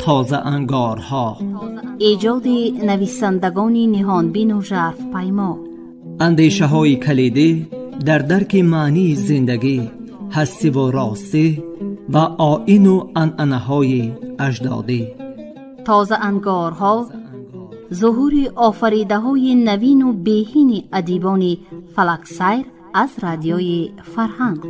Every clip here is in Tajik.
Тозаангорҳо, эҷоди нависандагони ниҳонбину жарфпаймо, андешаҳои калидӣ дар дарки маънии зиндагӣ, ҳастиву ростӣ ва оину анъанаҳои аҷдодӣ. Тозаангорҳо зуҳури офаридаҳои навину беҳини адибони фалаксайр аз Радиои Фарҳанг.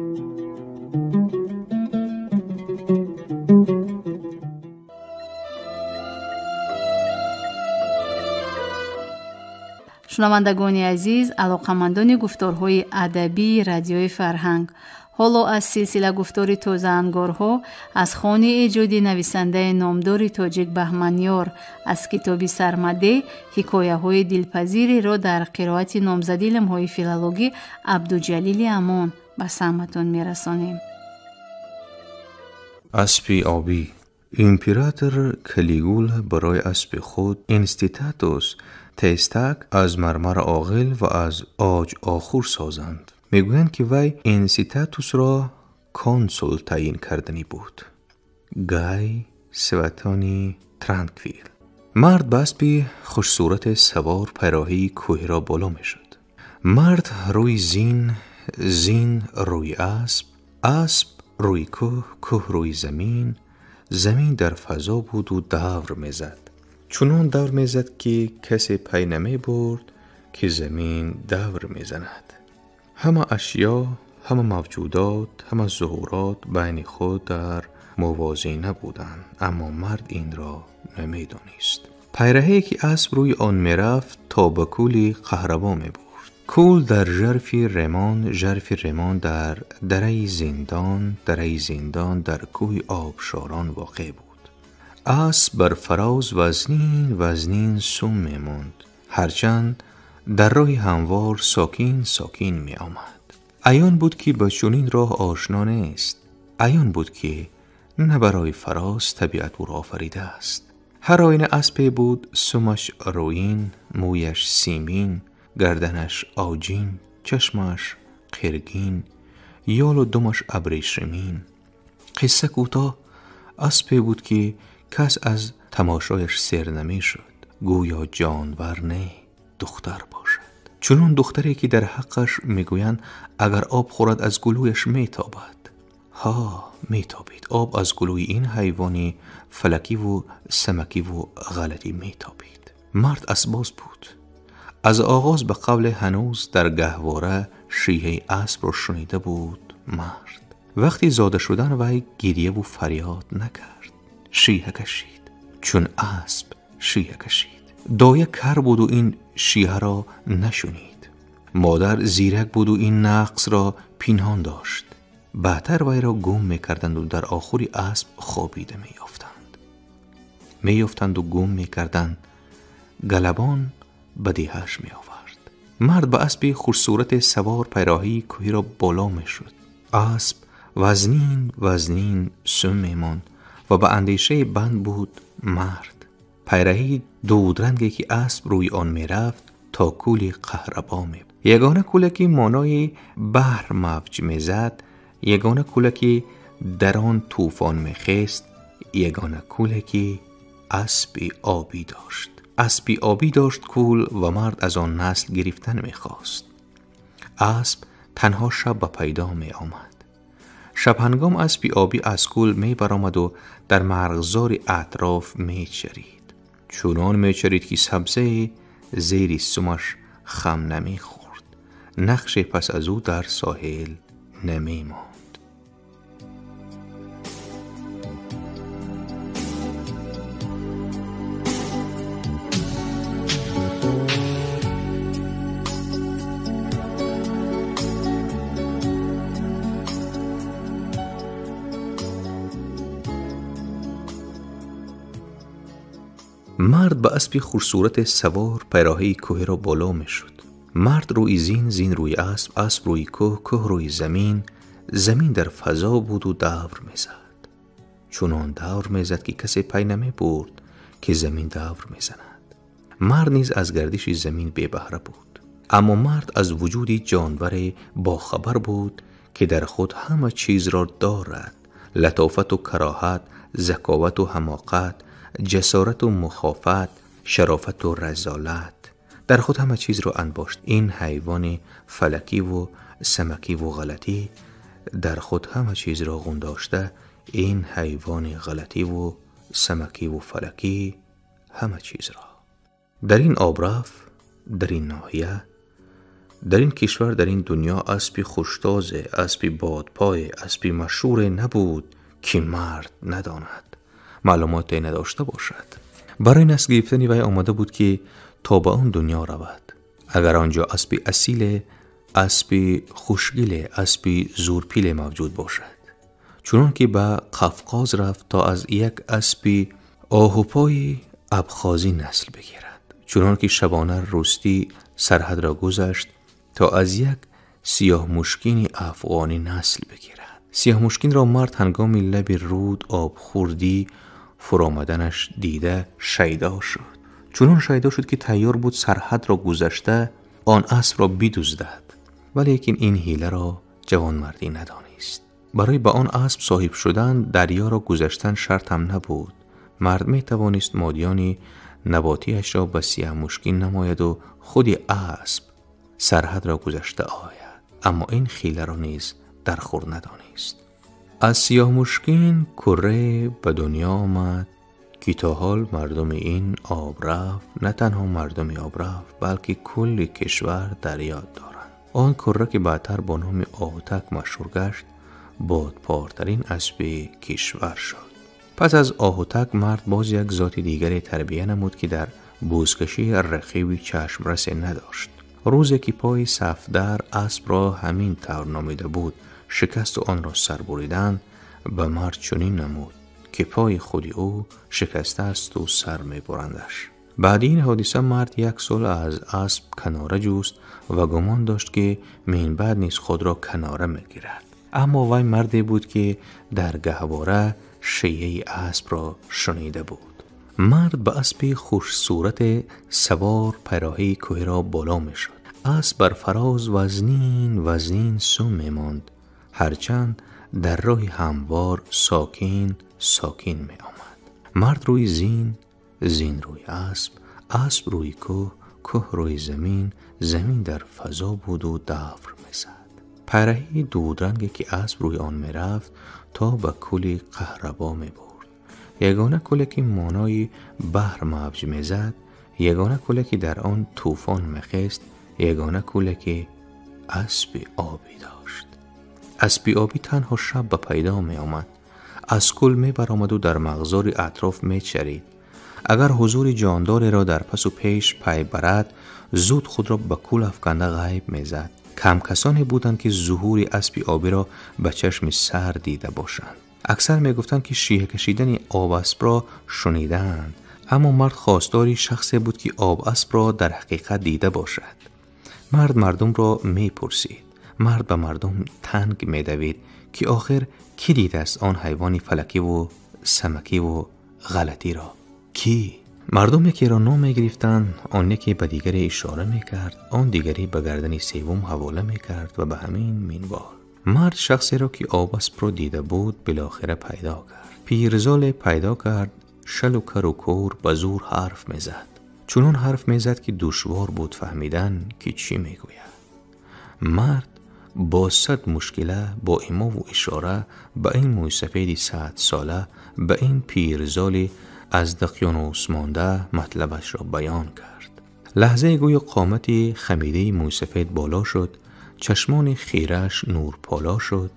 Шунавандагони азиз, алоқамандони гуфторҳои адабии Радиои Фарҳанг, ҳоло аз силсила гуфтори тозаангорҳо аз хони эҷоди нависандаи номдори тоҷик Баҳманёр аз китоби Сармаде ҳикояҳои дилпазиреро дар қироати номзади илмҳои филологӣ Абдуҷалили Амон ба самъатон мерасонем. Аспи обӣ. Император Калигула барои аспи худ Инститатус тезтак аз мармар оғил ва аз оҷ охур созанд. Мегӯянд, ки вай Инситатусро консул таъин карданӣ буд. Гай Светони Транквил. Мард ба аспи хушсурате савор пайроҳии кӯҳиро боло мешуд. Мард рӯи зин, зин рӯи асп, асп рӯи кӯҳ, кӯҳ рӯи замин, замин дар фазо буду давр мезад. Чунон давр мезад, ки касе пай намебурд, ки замин давр мезанад. Ҳама ашё, ҳама мавҷудот, ҳама зуҳурот байни худ дар мувозина буданд, аммо мард инро намедонист. Пайраҳае, ки асп рӯи он мерафт, то ба кӯли Қаҳрабо мебурд. Кӯл дар жарфи ремон, жарфи ремон дар дараи зиндон, дараи зиндон дар кӯҳи обшорон воқеъ буд. Асп бар фароз вазнин вазнин сум мемонд, ҳарчанд дар роҳи ҳамвор сокин сокин меомад. Аён буд, ки ба чунин роҳ ошно нест. Аён буд, ки на барои фароз табиат ӯро офаридааст. Ҳар оина аспе буд сумаш рӯин, мӯяш симин, гарданаш оҷин, чашмаш қиргин, ёлу думаш абрешимин. Қисса кӯтоҳ, аспе буд, ки кас аз тамошояш сер намешуд, гӯё ҷонвар не, духтар бошад. Чунон духтаре, ки дар ҳаққаш мегӯянд, агар об хӯрад, аз гулӯяш метобад. Ҳа, метобид. Об аз гулӯи ин ҳайвони фалакиву самакиву ғалатӣ метобид. Мард асбоз буд. Аз оғоз ба қавле ҳанӯз дар гаҳвора шиҳаи аспро шунида буд мард. Вақти зода шудан вай гирьяву фарёд накард, шиҳа кашид, чун асп шиҳа кашид. Доя кар буду ин шиҳаро нашунид. Модар зирак буду ин нақсро пинҳон дошт. Баъдтар вайро гум мекарданду дар охури асп хобида меёфтанд. Меёфтанду гум мекарданд. Галабон ба деҳаш меовард. Мард ба аспи хушсурате савор пайроҳии кӯҳиро боло мешуд. Асп вазнин вазнин сум мемонд ва ба андешаи банд буд мард. Пайраҳии дудранге, ки асп рӯи он мерафт, то кӯли Қаҳрабо мебурд. Ягона кӯле, ки монои баҳр мавҷ мезад, ягона кӯле, ки дар он тӯфон мехест, ягона кӯле, ки аспи обӣ дошт. Аспи обӣ дошт кӯл ва мард аз он насл гирифтан мехост. Асп танҳо шаб ба пайдо меомад. Шабҳангом аспи обӣ аз кӯл мебаромаду дар марғзори атроф мечарид. Чунон мечарид, ки сабзае зери сумаш хам намехӯрд. Нақше пас аз ӯ дар соҳил намемонд. Мард ба аспи хушсурате савор пайроҳии кӯҳиро боло мешуд. Мард рӯи зин, зин рӯи асп, асп рӯи кӯҳ, кӯҳ рӯи замин, замин дар фазо буду давр мезад. Чунон давр мезад, ки касе пай намебурд, ки замин давр мезанад. Мард низ аз гардиши замин бебаҳра буд. Аммо мард аз вуҷуди ҷонваре бохабар буд, ки дар худ ҳама чизро дорад: латофату кароҳат, заковату ҳамоқат, ҷасорату мухофат, шарофату разолат. Дар худ ҳама чизро анбошт. Ин ҳайвони фалакиву самакиву ғалатӣ дар худ ҳама чизро ғундошта. Ин ҳайвони ғалативу самакиву фалакӣ ҳама чизро. Дар ин обраф, дар ин ноҳия, дар ин кишвар, дар ин дунё аспи хуштозе, аспи бодпое, аспи машҳуре набуд, ки мард надонад, маълумоте надошта бошад. Барои насл гирифтани вай омода буд, ки то ба он дунё равад. Агар он ҷо аспи асиле, аспи хушгиле, аспи зӯрпиле мавҷуд бошад. Чунон ки ба Қафқоз рафт, то аз як аспи оҳупои абхозӣ насл бигирад. Чунон ки шабона рустӣ сарҳадро гузашт, то аз як сиёҳмушкини афғонӣ насл бигирад. Сиёҳмушкинро мард ҳангоми лаби руд обхӯрдӣ фуромаданаш дида шайдо шуд. Чунон шайдо шуд, ки тайёр буд сарҳадро гузашта он аспро бидуздад. Валекин ин ҳиларо ҷавонмардӣ надонист. Барои ба он асп соҳиб шудан дарёро гузаштан шарт ҳам набуд. Мард метавонист модиёни наботиашро ба сиёҳмушкин намояду худи асп сарҳадро гузашта ояд. Аммо ин хиларо низ дар хур надонист. Аз сиёҳмушкин курре ба дунё омад, ки то ҳол мардуми ин обраф, на танҳо мардуми обраф, балки кулли кишвар дар ёд доранд. Он курра, ки баъдтар бо номи Оҳутак машҳур гашт, бодпортарин аспи кишвар шуд. Пас аз Оҳутак мард боз як зоти дигаре тарбия намуд, ки дар бузкашӣ рақиби чашмрасе надошт. Рӯзе ки пои Сафдар аспро ҳамин тавр номида буд, шикасту онро сар буридан, ба мард чунин намуд, ки пои худи ӯ шикастаасту сар мебурандаш. Баъди ин ҳодиса мард як сол аз асп канора ҷуст ва гумон дошт, ки минбаъд низ худро канора мегирад. Аммо вай марде буд, ки дар гаҳвора шиеи аспро шунида буд. Мард ба аспи хушсурате савор пайроҳии кӯҳиро боло мешуд. Асп бар фароз вазнин вазнин сум мемонд, ҳарчанд дар роҳи ҳамвор сокин сокин меомад. Мард рӯи зин, зин рӯи асп, асп рӯи кӯҳ, кӯҳ рӯи замин, замин дар фазо буду давр мезад. Пайраҳии дудранге, ки асп рӯи он мерафт, то ба кӯли Қаҳрабо мебурд. Ягона кӯле, ки монои баҳр мавҷ мезад, ягона кӯле, ки дар он тӯфон мехест, ягона кӯле, ки аспи обӣ дошт. Аспи обӣ танҳо шаб ба пайдо меомад. Аз кӯл мебаромаду дар мағзори атроф мечарид. Агар ҳузури ҷондореро дар пасу пеш пай барад, зуд худро ба кӯл афканда ғайб мезад. Кам касоне буданд, ки зуҳури аспи обиро ба чашми сар дида бошанд. Аксар мегуфтанд, ки шиҳа кашидани обаспро шунидаанд, аммо мард хостори шахсе буд, ки обаспро дар ҳақиқат дида бошад. Мард мардумро мепурсид. Мард ба мардум танг медавид, ки охир кӣ дидааст он ҳайвони фалакиву самакиву ғалатиро? Кӣ? Мардум якеро ном мегирифтанд, он яке ба дигаре ишора мекард, он дигаре ба гардани севум ҳавола мекард ва ба ҳамин минвол. Мард шахсеро, ки обаспро дида буд, билохира пайдо кард. Пирзоле пайдо кард, шалу кару кӯр, ба зӯр ҳарф мезад. Чунон ҳарф мезад, ки душвор буд фаҳмидан, ки чӣ мегӯяд. Мард бо сад мушкила, бо имову ишора ба ин мӯйсафеди садсола, ба ин пирзоли аз дақёнус монда матлабашро баён кард. Лаҳзае гӯё қомати хамидаи мӯйсафед боло шуд, чашмони хирааш нурполо шуд,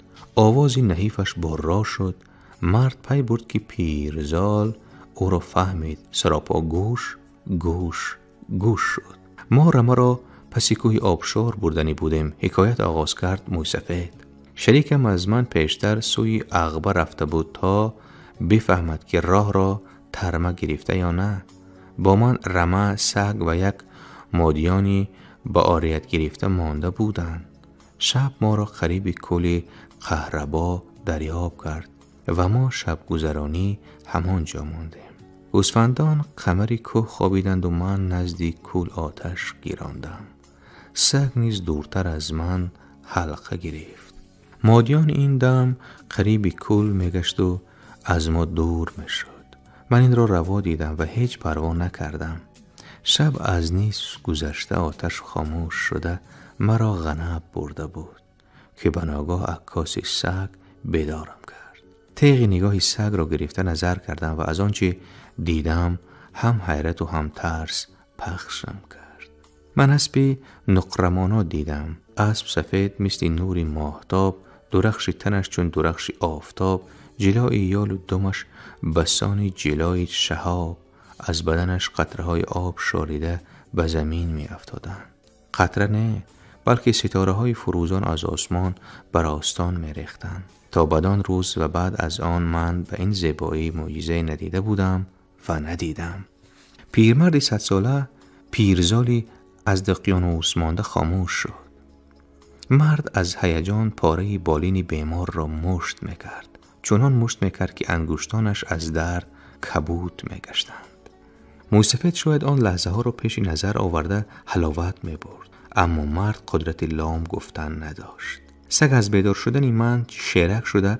овози наҳифаш борро шуд. Мард пай бурд, ки пирзол ӯро фаҳмид, саропо гӯш гӯш гӯш шуд. Мо рамаро паси кӯҳи обшор бурданӣ будем, ҳикоят оғоз кард мӯйсафед. Шарикам аз ман пештар сӯи Ағба рафта буд, то бифаҳмад, ки роҳро тарма гирифта ё на. Бо ман рама, саг ва як модиёни ба орият гирифта монда буданд. Шаб моро қариби кӯли Қаҳрабо дарёб кард ва мо шабгузаронӣ ҳамон ҷо мондем. Гӯсфандон қамари кӯҳ хобиданду ман назди кӯл оташ гирондам. Саг низ дуртар аз ман ҳалқа гирифт. Модиён ин дам қариби кӯл мегашту аз мо дур мешуд. Ман инро раво дидам ва ҳеҷ парво накардам. Шаб аз нисф гузашта оташ хомӯш шуда маро ғанаб бурда буд ки ба ногоҳ аккоси саг бедорам кард. Теғи нигоҳи сагро гирифта назар кардам ва аз он чи дидам ҳам ҳайрату ҳам тарс пахшам кард. Ман аспи нуқрамоно дидам. Асп сафед мисли нури моҳтоб, дурахши танаш чун дурахши офтоб, ҷилои ёлу думаш ба сони ҷилои шаҳоб, аз баданаш қатраҳои об шорида ба замин меафтоданд. Қатра не, балки ситораҳои фурӯзон аз осмон бар остон мерехтанд. То бадон рӯз ва баъд аз он ман ба ин зебоӣ мӯъҷизае надида будам ва надидам. Пирмарди садсола, пирзоли аз дақёнус монда хомӯш шуд. Мард аз ҳаяҷон пораи болини беморро мушт мекард. Чунон мушт мекард, ки ангуштонаш аз дард кабуд мегаштанд. Мӯйсафед шояд он лаҳзаҳоро пеши назар оварда ҳаловат мебурд, аммо мард қудрати лом гуфтан надошт. Саг аз бедор шудани ман шерак шуда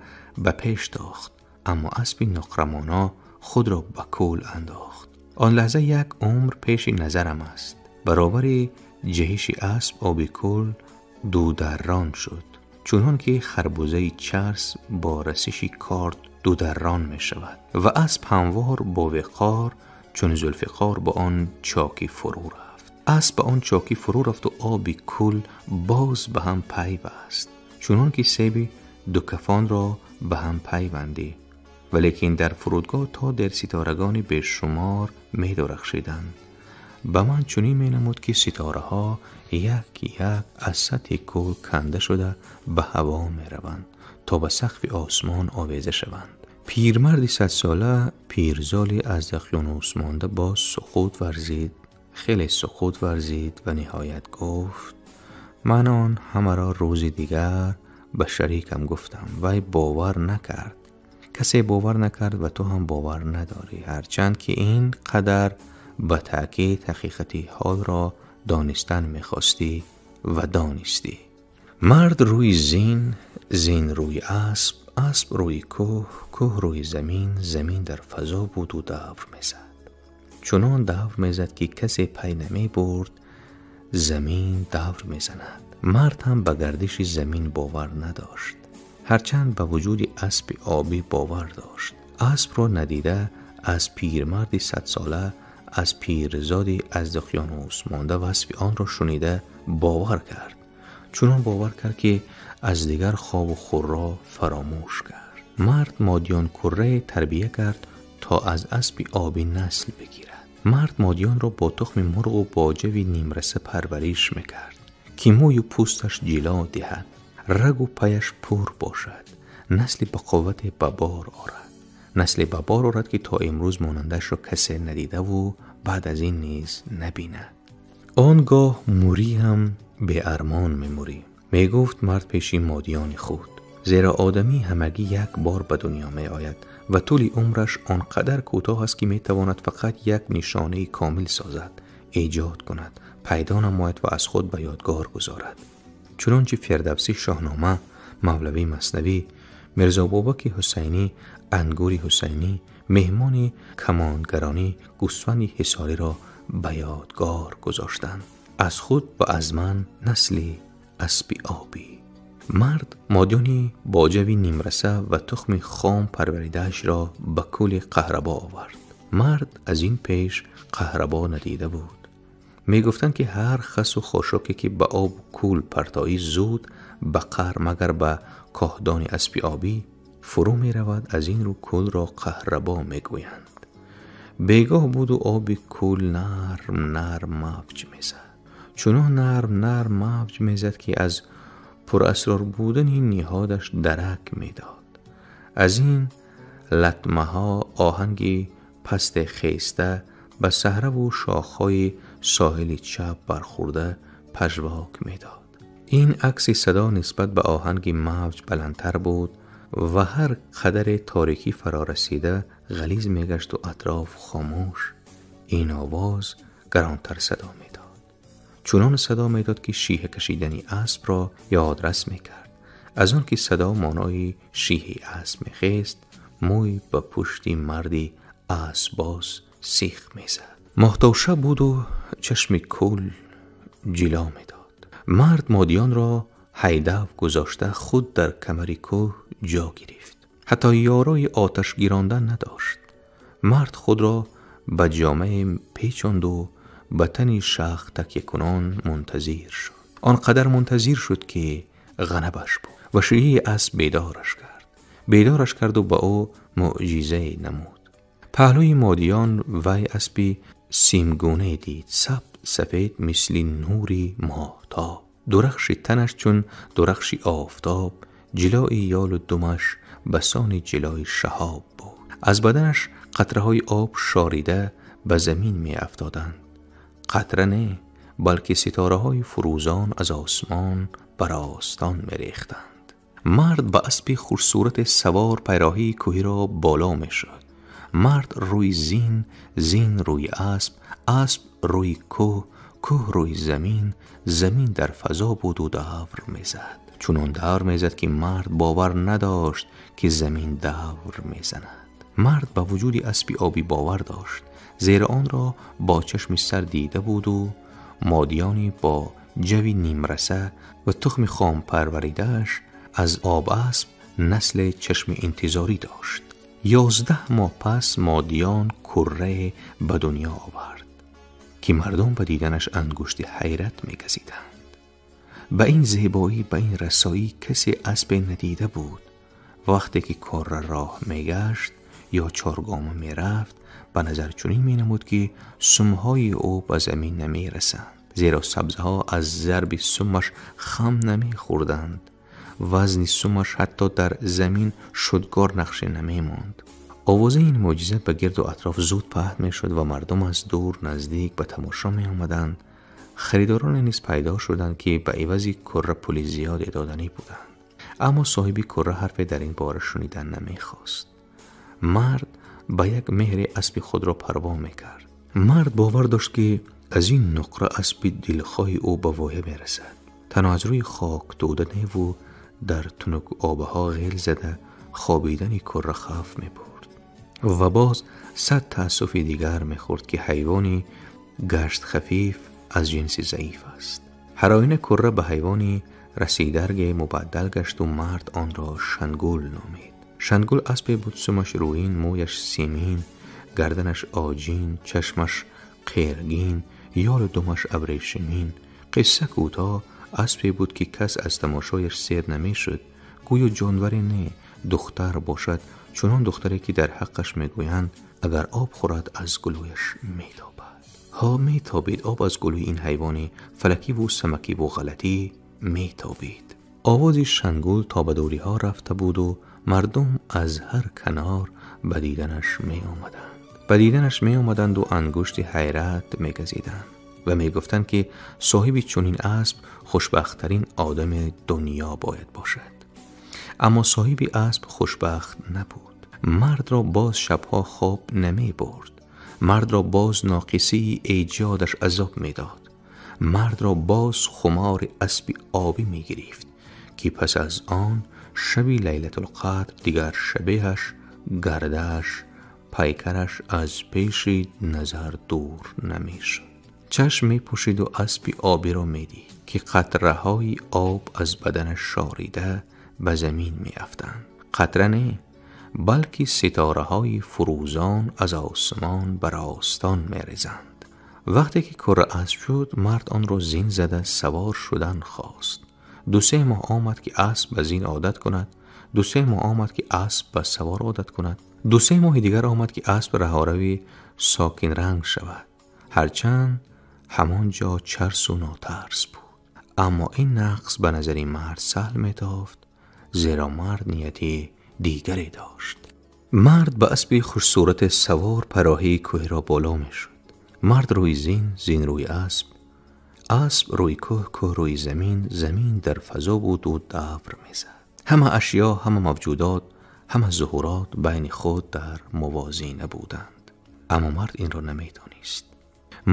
ба пеш тохт, аммо аспи нуқрамоно худро ба кӯл андохт. Он лаҳза як умр пеши назарам аст. Баробари ҷаҳиши асп оби кӯл дударрон шуд, чунон ки харбузаи чарс бо расиши корд дударрон мешавад ва асп ҳамвор бо виқор чун Зулфиқор ба он чокӣ фурӯ рафт. Асп ба он чокӣ фурӯ рафту оби кӯл боз ба ҳам пайваст, чунон ки себи дукафонро ба ҳам пайвандӣ. Валекин дар фурудгоҳ то дер ситорагони бешумор медурахшиданд. Ба ман чунин менамуд, ки ситораҳо як як аз сатҳи кӯл канда шуда ба ҳаво мераванд то ба сақфи осмон овеза шаванд. Пирмарди садсола, пирзоли аз дақёнус монда боз суқут варзид, хеле суқут варзид ва ниҳоят гуфт: ман он ҳамаро рӯзи дигар ба шарикам гуфтам. Вай бовар накард. Касе бовар накард ва ту ҳам бовар надорӣ, ҳарчанд ки ин қадар ба таъкид ҳақиқати ҳолро донистан мехостӣ ва донистӣ. Мард рӯи зин, зин рӯи асп, асп рӯи кӯҳ, кӯҳ рӯи замин, замин дар фазо буду давр мезад. Чунон давр мезад, ки касе пай намебурд замин давр мезанад. Мард ҳам ба гардиши замин бовар надошт, ҳарчанд ба вуҷуди аспи обӣ бовар дошт. Аспро надида аз пирмарди садсола, аз пирзоди аз дақёнус монда васфи онро шунида бовар кард. Чунон бовар кард, ки аз дигар хобу хурро фаромӯш кард. Мард модиёнкуррае тарбия кард то аз аспи обӣ насл бигирад. Мард модиёнро бо тухми мурғу бо ҷави нимраса парвариш мекард, ки мӯю пӯсташ ҷило диҳад, рагу паяш пур бошад, насли ба қуввате ба бор орад. Насле ба бор орад, ки то имрӯз монандашро касе надидаву баъд аз ин низ набинад. Он гоҳ мурӣ ҳам беармон мемурӣ, мегуфт мард пеши модиёни худ, зеро одамӣ ҳамагӣ як бор ба дунё меояд ва тӯли умраш он қадар кӯтоҳ аст, ки метавонад фақат як нишонаи комил созад, эҷод кунад, пайдо намояд ва аз худ ба ёдгор гузорад. Чунончи Фирдавсӣ Шоҳнома, Мавлавӣ Маснавӣ, Мирзобобаки Ҳусайнӣ Ангури Ҳусайнӣ, меҳмони камонгаронӣ гӯсфанди ҳисориро ба ёдгор гузоштанд. Аз худ ва аз ман насли аспи обӣ. Мард модиёни бо ҷави нимраса ва тухми хом парваридаашро ба кӯли қаҳрабо овард. Мард аз ин пеш қаҳрабо надида буд. Мегуфтанд, ки ҳар хасу хошоке, ки ба обу кӯл партоӣ, зуд ба қаҳр, магар ба коҳдони аспи обӣ фурӯ меравад. Аз ин рӯ кӯлро қаҳрабо мегӯянд. Бегоҳ буду оби кӯл нарм нарм мавҷ мезад. Чунон нарм нарм мавҷ мезад, ки аз пурасрор будани ниҳодаш дарак медод. Аз ин латмаҳо оҳанги пасте хеста ба саҳраву шохҳои соҳили чап бархӯрда пажвок медод. Ин акси садо нисбат ба оҳанги мавҷ баландтар буд ва ҳар қадаре торикӣ фарорасида ғализ мегашту атроф хомӯш, ин овоз гаронтар садо медод. Чунон садо медод, ки шиҳа кашидани аспро ёдрас мекард. Аз он ки садо маънои шиҳи асп мехест, мӯй ба пушти марди аспбоз сих мезад. Моҳтобшаб буду чашми кул ҷило медод. Мард модиёнро ҳайдав гузошта худ дар камари кӯҳ ҷо гирифт. Ҳатто ёрои оташ гирондан надошт. Мард худро ба ҷомае печонду ба тани шах такякунон мунтазир шуд. Он қадар мунтазир шуд, ки ғанабаш буд ва шиҳи асп бедораш кард. Бедораш карду ба ӯ мӯъҷизае намуд. Паҳлӯи модиён вай аспи симгунае дид, саб сафед мисли нури моҳтоб, дурахши танаш чун дурахши офтоб, ҷилои ёлу думаш ба сони ҷилои шаҳоб буд. Аз баданаш қатраҳои об шорида ба замин меафтоданд. Қатра не, балки ситораҳои фурӯзон аз осмон бар остон мерехтанд. Мард ба аспи хушсурати савор пайроҳии кӯҳиро боло мешуд. Мард рӯи зин, зин рӯи асп, асп рӯи кӯҳ, кӯҳ рӯи замин, замин дар фазо буду давр мезад. Чунон давр мезад, ки мард бовар надошт, ки замин давр мезанад. Мард ба вуҷуди аспи обӣ бовар дошт, зеро онро бо чашми сар дида буду модиёни бо ҷави нимраса ва тухми хом парваридааш аз об асп насли чашми интизорӣ дошт. 11 моҳ пас модиён куррае ба дунё овард, ки мардум ба диданаш ангушти ҳайрат мегазиданд. Ба ин зебоӣ, ба ин расоӣ касе аспе надида буд. Вақте ки курра роҳ мегашт ё чоргома мерафт, ба назар чунин менамуд, ки сумҳои ӯ ба замин намерасанд, зеро сабзаҳо аз зарби сумаш хам намехӯрданд. Вазни сумаш ҳатто дар замин шудгор нақше намемонд. Овозаи ин мӯъҷиза ба гирду атроф зуд паҳн мешуд ва мардум аз дур наздик ба тамошо меомаданд. Харидороне низ пайдо шуданд, ки ба ивази курра пули зиёде доданӣ буданд. Аммо соҳиби курра ҳарфе дар ин бора шунидан намехост. Мард ба як меҳре аспи худро парво мекард. Мард бовар дошт, ки аз ин нуқра аспи дилхоҳи ӯ ба воя мерасад. Танҳо аз рӯи хок дода неву дар тунук обаҳо ғел зада хобидани курра хавф мебурд ва боз 100 таассуфи дигар мехӯрд, ки ҳайвони гашт хафиф аз ҷинси заиф аст. Ҳар оина курра ба ҳайвони расидарге мубаддал гашту мард онро Шангул номид. Шангул аспе буд сумаш рӯин, мӯяш симин, гарданаш оҷин, чашмаш қиргин, ёлу думаш абрешимин. Қисса кӯтоҳ, аспе буд, ки кас аз тамошояш сер намешуд. Гӯё ҷонваре не, духтар бошад, чунон духтаре, ки дар ҳаққаш мегӯянд, агар об хӯрад аз гулӯяш метобад. Ҳо, метобид об аз гулӯи ин ҳайвони фалакиву самакиву ғалатӣ метобид. Овози Шангул то ба дуриҳо рафта буду мардум аз ҳар канор ба диданаш меомаданд. Ба диданаш меомаданду ангушти ҳайрат мегазиданд ва мегуфтанд, ки соҳиби чунин асп хушбахттарин одами дунё бояд бошад. Аммо соҳиби асп хушбахт набуд. Мардро боз шабҳо хоб намебурд. Мардро боз ноқисии эҷодаш азоб медод. Мардро боз хумори аспи обӣ мегирифт, ки пас аз он шаби Лайлатулқадр дигар шабеҳаш, гардааш, пайкараш аз пеши назар дур намешуд. Чашм мепӯшиду аспи обиро медид, ки қатраҳои об аз баданаш шорида ба замин меафтанд. Қатра не, балки ситораҳои фурӯзон аз осмон бар остон мерезанд. Вақте ки курра асп шуд, мард онро зин зада савор шудан хост. 2-3 моҳ омад, ки асп ба зин одат кунад. 2-3 моҳ омад, ки асп ба савор одат кунад. 2-3 моҳи дигар омад, ки асп раҳорави сокинранг шавад. Ҳарчанд ҳамон ҷо чарсу нотарс буд. Аммо ин нақс ба назари мард саҳл метофт, зеро мард нияти дигаре дошт. Мард ба аспи хушсурати савор пароҳии кӯҳиро боло мешуд. Мард рӯи зин, зин рӯи асп, асп рӯи кӯҳ, кӯҳ рӯи замин, замин дар фазо буду давр мезад. Ҳама ашё, ҳама мавҷудот, ҳама зуҳурот байни худ дар мувозина буданд. Аммо мард инро намедонист.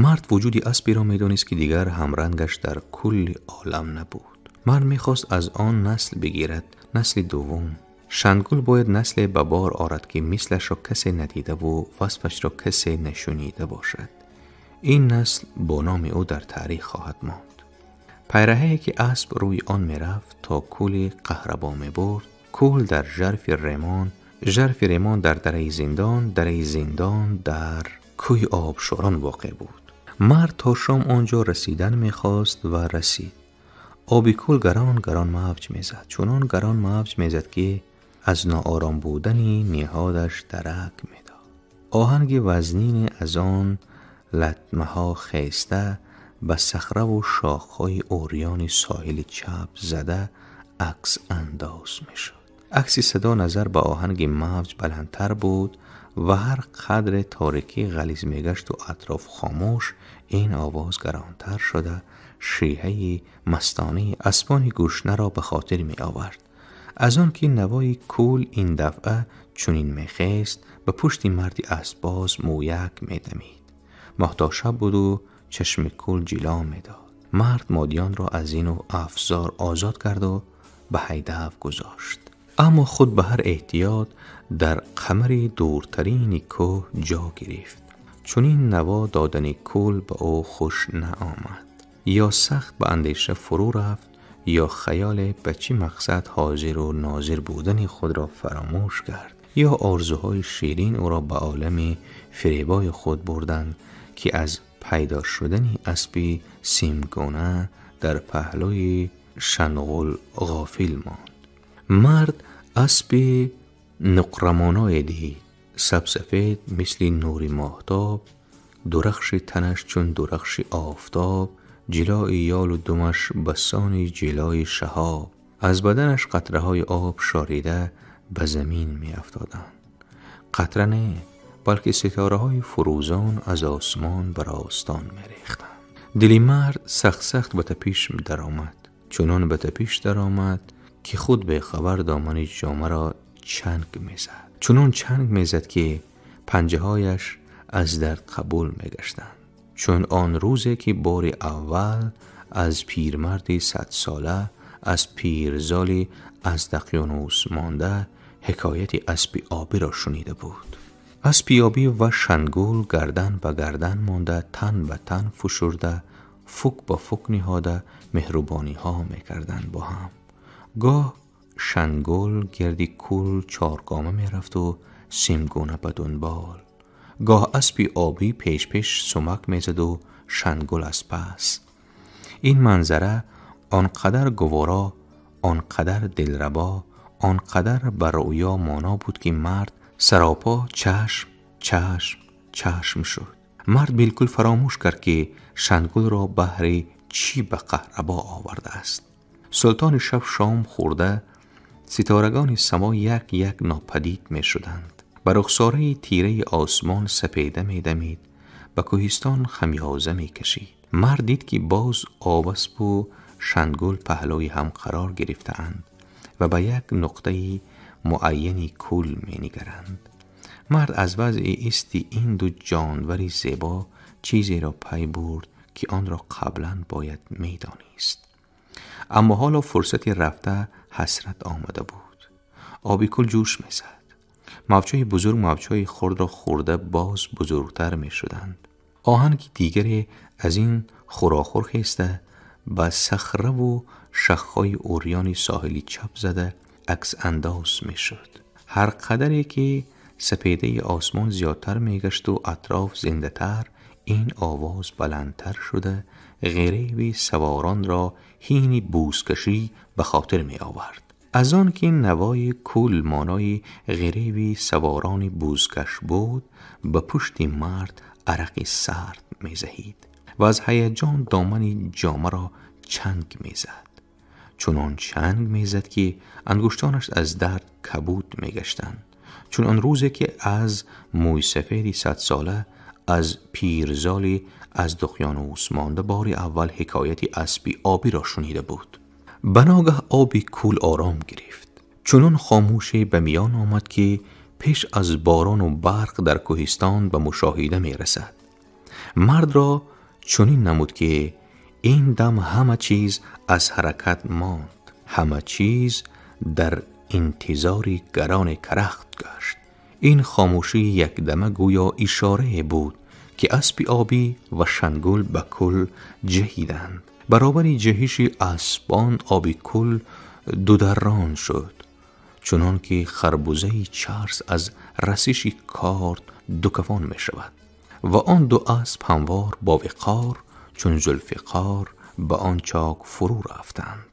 Мард вуҷуди аспиро медонист, ки дигар ҳамрангаш дар кулли олам набуд. Мард мехост аз он насл бигирад, насли дуввум. Шангул бояд насле ба бор орад, ки мислашро касе надидаву васфашро касе нашунида бошад. Ин насл бо номи ӯ дар таърих хоҳад монд. Пайраҳае ки асп рӯи он мерафт, то кӯли Қаҳрабо мебурд, кӯл дар жарфи ремон, жарфи ремон дар дараи зиндон, дараи зиндон дар кӯҳи обшорон воқеъ буд. Мард то шом он ҷо расидан мехост ва расид. Оби кӯл гарон гарон мавҷ мезад, чунон гарон мавҷ мезад, ки аз ноором будани ниҳодаш дарак медод. Оҳанги вазнине аз он латмаҳо хеста ба сахраву шохҳои урёни соҳили чап зада акс андоз мешуд. Акси садо назар ба оҳанги мавҷ баландтар буд ва ҳар қадре торикӣ ғализ мегашту атроф хомӯш, ин овоз гаронтар шуда шиҳаи мастонаи аспони гӯшнаро ба хотир меовард. Аз он ки навои кӯл ин дафъа чунин мехест, ба пушти марди аспбоз мӯяк медамид. Моҳтошаб буду чашми кӯл ҷило медод. Мард модиёнро аз ину афзор озод карду ба ҳайдав гузошт. Аммо худ ба ҳар эҳтиёт дар қамари дуртарини кӯҳ ҷо гирифт. Чунин наво додани кӯл ба ӯ хуш наомад. Ё сахт ба андеша фурӯ рафт, ё хаёле ба чӣ мақсад ҳозиру нозир будани худро фаромӯш кард, ё орзуҳои ширин ӯро ба олами фиребои худ бурданд, ки аз пайдо шудани аспи симгуна дар паҳлӯи Шанғул ғофил монд. Мард аспи нуқрамоное дид, сабсафед мисли нури моҳтоб, дурахши танаш чун дурахши офтоб, ҷилои ёлу думаш ба сони ҷилои шаҳоб. Аз баданаш қатраҳои об шорида ба замин меафтоданд. Қатра не, балки ситораҳои фурӯзон аз осмон бар остон мерехтанд. Дили мард сахт-сахт ба тапиш даромад. Чунон ба тапиш даромад, ки худ бехабар домани ҷомаро чанг мезад. Чунон чанг мезад, ки панҷаҳояш аз дард қабул мегаштанд. Чун он рӯзе ки бори аввал аз пирмарди садсола, аз пирзоли аз дақёнус монда ҳикояти аспи обиро шунида буд. Аспи обӣ ва Шангул гардан ба гардан монда, тан ба тан фушурда, фук ба фук ниҳода меҳрубониҳо мекарданд бо ҳам. Гоҳ Шангул гирди кӯл чоргома мерафту симгуна ба дунбол. Гоҳ аспи обӣ пеш-пеш сумак мезаду Шангул аз пас. Ин манзара он қадар гуворо, он қадар дилрабо, он қадар ба рӯё моно буд, ки мард саропо чашм чашм чашм шуд. Мард билкул фаромӯш кард, ки Шангулро баҳри чӣ ба Қаҳрабо овардааст. Султони шаб шом хӯрда, ситорагони само як як нопадид мешуданд. Ба рухсораи тираи осмон сапеда медамид, ба кӯҳистон хамёза мекашид. Мард дид, ки боз обаспу Шангул паҳлӯи ҳам қарор гирифтаанд ва ба як нуқтаи муайяни кӯл менигаранд. Мард аз вазъи исти ин ду ҷонвари зебо чизеро пай бурд, ки онро қаблан бояд медонист. Аммо ҳоло фурсати рафта ҳасрат омада буд. Оби кӯл ҷӯш мезад. Мавҷҳои бузург мавҷҳои хурдро хӯрда боз бузургтар мешуданд. Оҳанги дигаре аз ин хӯрохӯр хеста ба сахраву шахҳои урёни соҳили чап зада аксандоз мешуд. Ҳар қадаре ки сапедаи осмон зиёдтар мегашту атроф зиндатар, ин овоз баландтар шуда ғиреви саворонро ҳини бузкашӣ ба хотир меовард. Аз он ки навои кӯл монои ғиреви саворони бузкаш буд, ба пушти мард арақи сард мезаҳид ва аз ҳаяҷон домани ҷомаро чанг мезад. Чунон чанг мезад, ки ангуштонаш аз дард кабуд мегаштанд. Чун он рӯзе ки аз мӯйсафеди садсола, аз пирзоли аз дуқёнус монда бори аввал ҳикояти аспи обиро шунида буд. Ба ногаҳ оби кӯл ором гирифт. Чунон хомӯше ба миён омад, ки пеш аз борону барқ дар кӯҳистон ба мушоҳида мерасад. Мардро чунин намуд, ки Ин дам ҳама чиз аз ҳаракат монд, ҳама чиз дар интизори гароне карахт гашт. Ин хомӯшии якдама гӯё ишорае буд, ки аспи обӣ ва шангул ба кӯл ҷаҳиданд. Баробари ҷаҳиши аспон оби кӯл дударрон шуд, чунон ки харбузаи чарс аз расиши корд дукафон мешавад ва он ду асп ҳамвор бо виқор чун Зулфиқор ба он чок фурӯ рафтанд.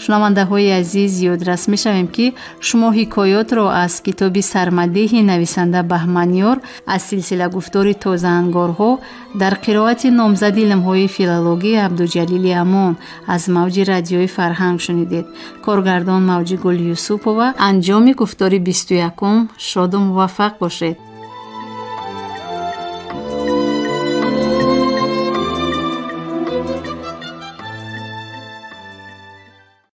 Шунавандаҳои азиз, ёдрас мешавем, ки шумо ҳикоётро аз китоби Сармадеҳи нависанда Баҳманёр аз силсила гуфтори Тозаангорҳо дар қироати номзади илмҳои филологӣ Абдуҷалили Амон аз мавҷи Радиои Фарҳанг шунидед. Коргардон Мавҷигул Юсупова. Анҷоми гуфтори 21-ум. Шоду муваффақ бошед.